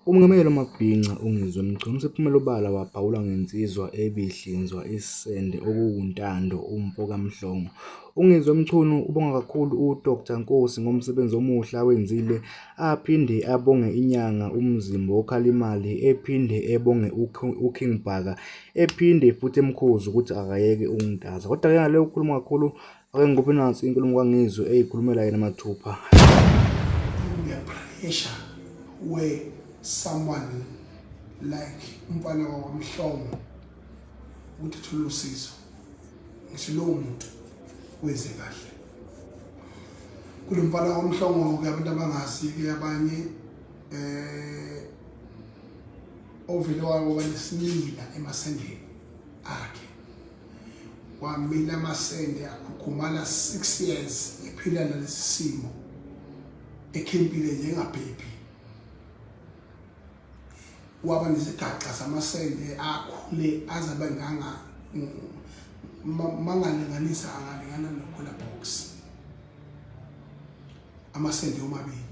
Umengameli wamabhinca uNgizwe Mchunu usephumele obala waphawula ngensizwa ebihlinzwa isende okuwuNtando umfoka Mhlongo. UNgizwe Mchunu ubonga kakhulu uDr Nkosi ngomsebenzi omuhle awenzile, aphinde abonge inyanga uMzimba Okhalimali, ephinde ebonge uKing Bhaka, ephinde futhi emkhuze ukuthi akayeke ukuntaza. Kodwa-ke ngale ukukhuluma kakhulu, ake ngikuphe nansi inkulumo kaNgizwe eyikhulumela yena mathupha. Pressure where someone like umfana wakwaMhlongo ukuthi athole usizo, ngisho lowo muntu wenze kahle kulo mfana wakwaMhlongo-ke. Abantu abangazi-ke abanye, ovele waba nesimila emasendeni akhe, wamila amasende akhukhumala 6 years ephila nalesi simo, ekhempile njengabhebhi, waba nesigaxa samasende akhule azabe nganga mangalinganisa angalingana no-cooler box, amasende omabili.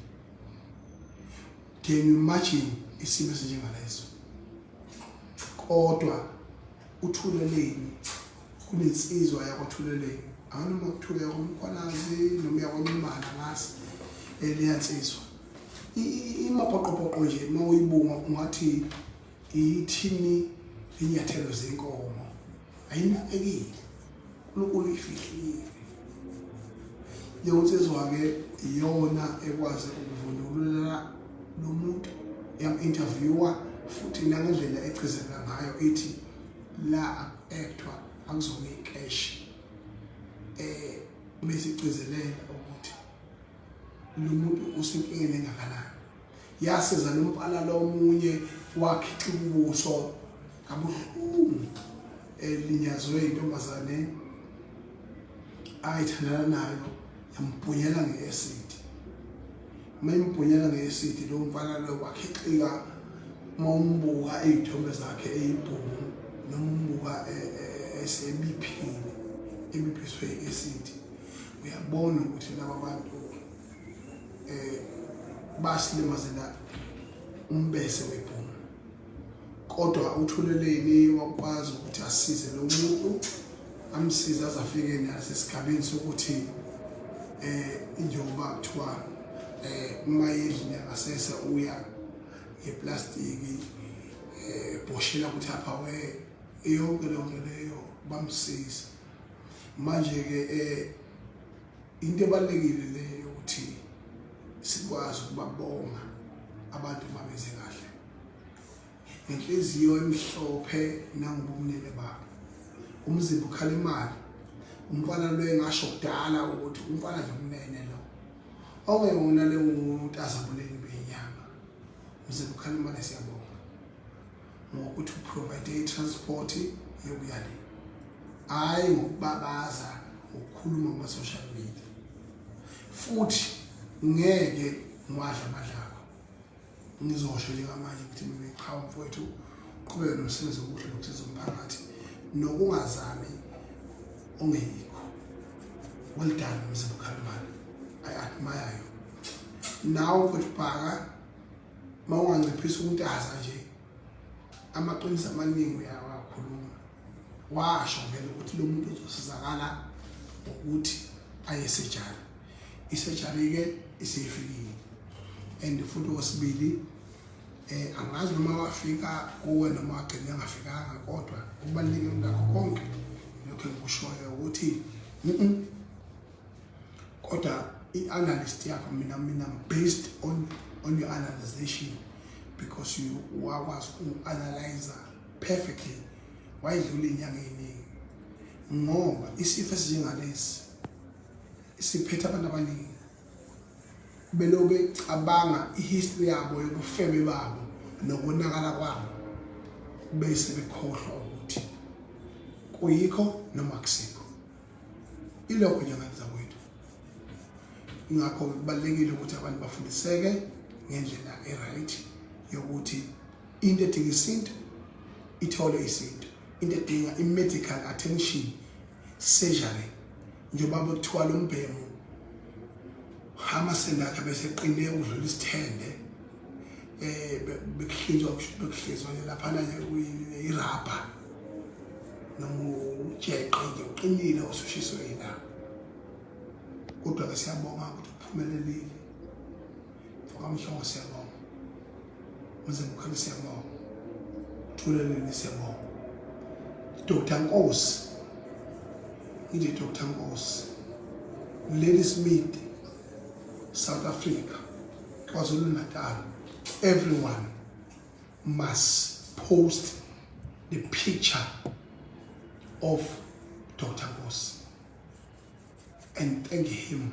Can you imagine isimo esinjengaleso? Kodwa uThuleleni, kunensizwa yakwaThuleleni, anganoma kuthiwa yakwaMkhwanazi noma yakwaNxumalo, angazi. Leya nsizwa imabhoqobhoqo nje, uma uyibunga ungathi ithini, inyathelo zenkomo, ayinakekile, uNkulunkulu uyifihlile leyo nsizwa-ke. Iyona ekwazi ukuvundulula lo muntu, yam-interviewa futhi nangendlela egcizelela ngayo, ithi la aku-actwa, akuzona iy'keshi, bese igcizelela ukuthi lo muntu usenkingeni engakanani. Yasiza lo mfana lo omunye wakhica ubuso kabuhlungu, elinyazwe intombazane ayithandana nayo, yambhunyela nge-acid. Uma imbhunyela nge-acid, lo mfana lo wakhixika. Uma umbuka iy'thombe zakhe eyibhungu, noma umbuka esebiphile, ebiphiswe i-acid, uyabona ukuthi laba bantu basilimazela umbese webhungu. Kodwa uThuleleni wakwazi ukuthi asize lo muntu, amsize aze afike nasesigabeni sokuthi njengoba kuthiwa uma endlini yangasese uya ngeplastiki, bhoshela ukuthi apha we yonke leyo nto leyo, bamsiza. Manje ke into ebalulekile leyo ukuthi sikwazi ukubabonga abantu mabenze kahle ngenhliziyo emhlophe nangobumnene babo. Umzimba ukhala imali. Umfana lo engasho kudala ukuthi umfana nje umnene lo ongewona le utazabuleni benyama. Umzimba ukhala imali, siyabonga ngokuthi uprovide i-transport yokuya le, hhayi ngokubabaza, ngokukhuluma kuma-social media. Futhi ngeke ngiwadla amandla akho, ngizosho njengamanje ukuthi mina cha, mfowethu, uqhubeke nomsebenzi omuhle nokusiza umphakathi nokungazami ongeyikho. Well done, Mzimba Khalimane, I admire you. Nawe mfowethu Bhaka, uma unganciphisa ukuntaza nje, amaqiniso amaningi uyawakhuluma. Washo vele ukuthi lo muntu uzosizakala ngokuthi aye e-surgery. I-surgery-ke isifikile and futhi okwesibili angazi noma wafika kuwe noma wagcina engafikanga, kodwa okubalulekile kunakho konke lokho engikushoyo ukuthi kodwa i-analyst yakho, mina based on your analyzation, because you wakwazi uku-analyze perfectly, wayedlula iy'nyanga ey'ningi, ngoba isifo esinjengalesi siphethe abantu abaningi belo becabanga ihistory yabo yobufebe babo nokonakala kwabo, bese bekhohlwa ukuthi kuyikho noma kusikho. Ilokho nje zakwethu. Ingakho kubalulekile ukuthi abantu bafundiseke ngendlela e-right yokuthi into edinga isintu ithole isintu, into edinga i-medical attention, surgery, njengoba bekuthiwa lo mbhemu amasende akhe bese qine ukudlula isithende. eh bekuhlinzwa bekuhlinzwa nje laphana nje irabha noma ujeqe nje uqinile usushiswe yilanga kodwa ke siyabonga ukuthi uphumelelile mfokamhlongo siyabonga mzimkhulu siyabonga thuleleni siyabonga Dr Nkosi ngithi Dr Nkosi Lady Smith South Africa KwaZulu Natal everyone must post the picture of Dr Nkosi and thank him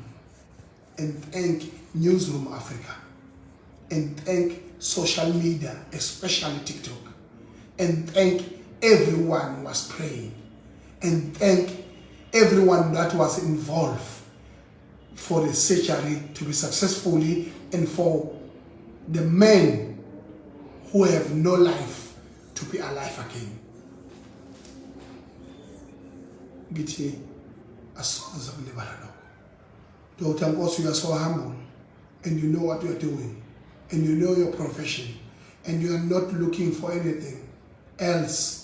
and thank Newsroom Africa and thank social media, especially TikTok, and thank everyone who was praying and thank everyone that was involved for the surgery to be successfully and for the men who have no life to be alive again. Ngithi asoze kulibala lokho. Dr. Nkosi, you are so humble and you know what you are doing and you know your profession and you are not looking for anything else.